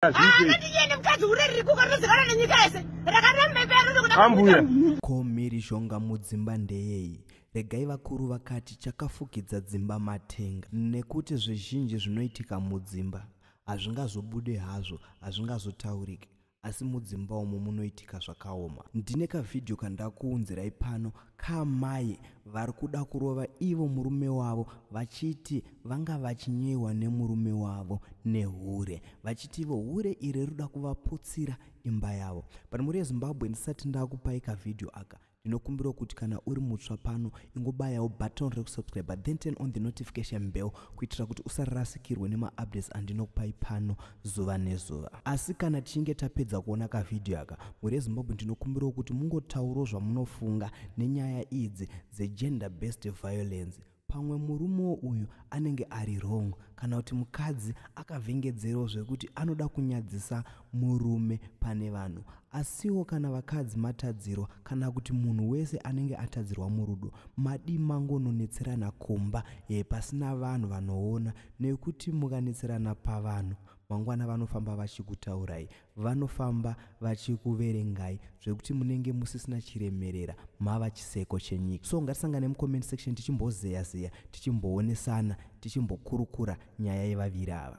Akatiende mukadzi hure riri kuka rinozikanwa nenyika yese rakaramba ipa Ambuya. Ko mhirizhonga mudzimba ndeyei? Regai vakuru vakati chakafukidza dzimba matenga, nekuti zvizhinji zvinoitika mudzimba hazvingazobude hazvo, hazvingazotaurike, asi mudzimba umu munoitika zvakaoma. Ndine kavhidhiyo kandakuunzirai pano kaamai vari kuda kurova ivo murume wavo vachiti vanga vachinyeyiwa nemurume wavo nehure, vachiti ivo hure iri rinoda kuvaputsira imba yavo. But mhuri yeZimbabwe, ndisati ndakupai kavhidhiyo aka, ndinokumbirawo kuti kana uri mutsva pano ingobayawo button rekusubscribe, then turn on the notification bell kuitira kuti usarasikirwe nemaupdates andinokupai pano zuva nezuva. Asi kana tichinge tapedza kuona kavhidhiyo aka, mhuri yeZimbabwe, ndinokumbirawo kuti mungotaurawo zvamunofunga nenyaya idzi dzegender based violence. Pamwe murumewo uyu anenge ari wrong, kana kuti mukadzi akavhengedzerawo zvekuti anoda kunyadzisa murume pane vanhu. Asiwo kana vakadzi matadzirwa, kana kuti munhu wese anenge atadzirwa murudo, madi mangononetserana kumba pasina vanhu vanoona, nekuti mukanetserana pavanhu mangwana vanofamba vachikutaurai, vanofamba vachikuverengai zvekuti munenge musisina chiremerera, mava chiseko chenyika. So ngatisangane mucomment section tichimbozeya zeya, tichimboonesana, tichimbokurukura nyaya yevaviri ava.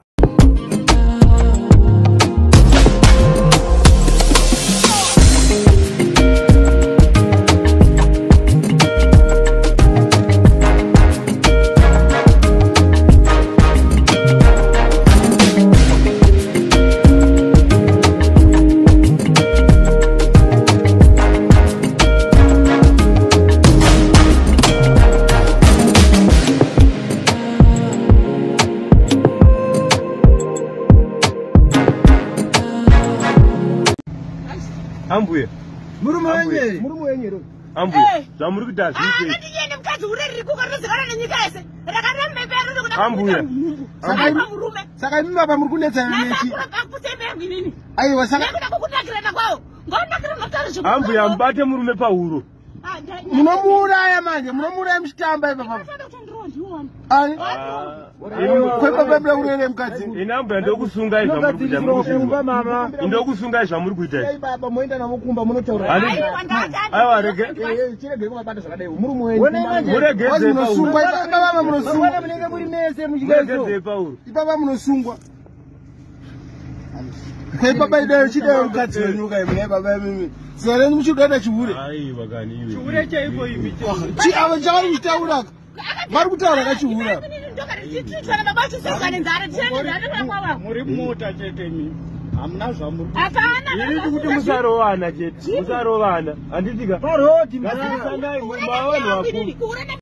Ambuya. Murume Ambuya. wenyu, murume wenyu. Ambuya, Eh. zvamuri kuita hazviite. Akatiende mukadzi hure riri kuka rinozikanwa nenyika yese rakaramba ipa rinoda Ambuya. kuita murume. Saka imi baba muri kunetsana nechi? Nasakura inini. Aiwa, saka Nekuda kukunakirana kwawo, ngonakira matauri zvokuti. Ambuya, mubate murume pahuro. Munomuuraya manje, munomuuraya muchitamba ipapa. Ani? Kwepapa muda kurere mukadzi. Ine ambuya, ndokusungai zvamuri kuita, muri kuzvinzwa? Ndokusungai zvamuri kuita izvi. Baba, moenda navo kumba munotaura. Aiwa, rege. Chiregei kumabata zvakadai. Murume wenyu. Muregedzei. Munosungwa ipapa, munosungwa. Munenge muri mese muchidaiso. Muregedzei pauro. Ipapa munosungwa. Kwaipapa idayo chidayo mukadzi wenyu kai mune baba imimi. Zera renyu muchikudaita chihure. Aiwa kani iwe. Chihure chaiko imi? Chi ava chavari kuchitaura. Vari kutaura kachihura. Muri mota chete imi, hamuna zvamuri. Hapana. Iri kuti musarovana chete. Musarovana. Handitika. Parodi. Gadzirisanai mavanhu vakuru.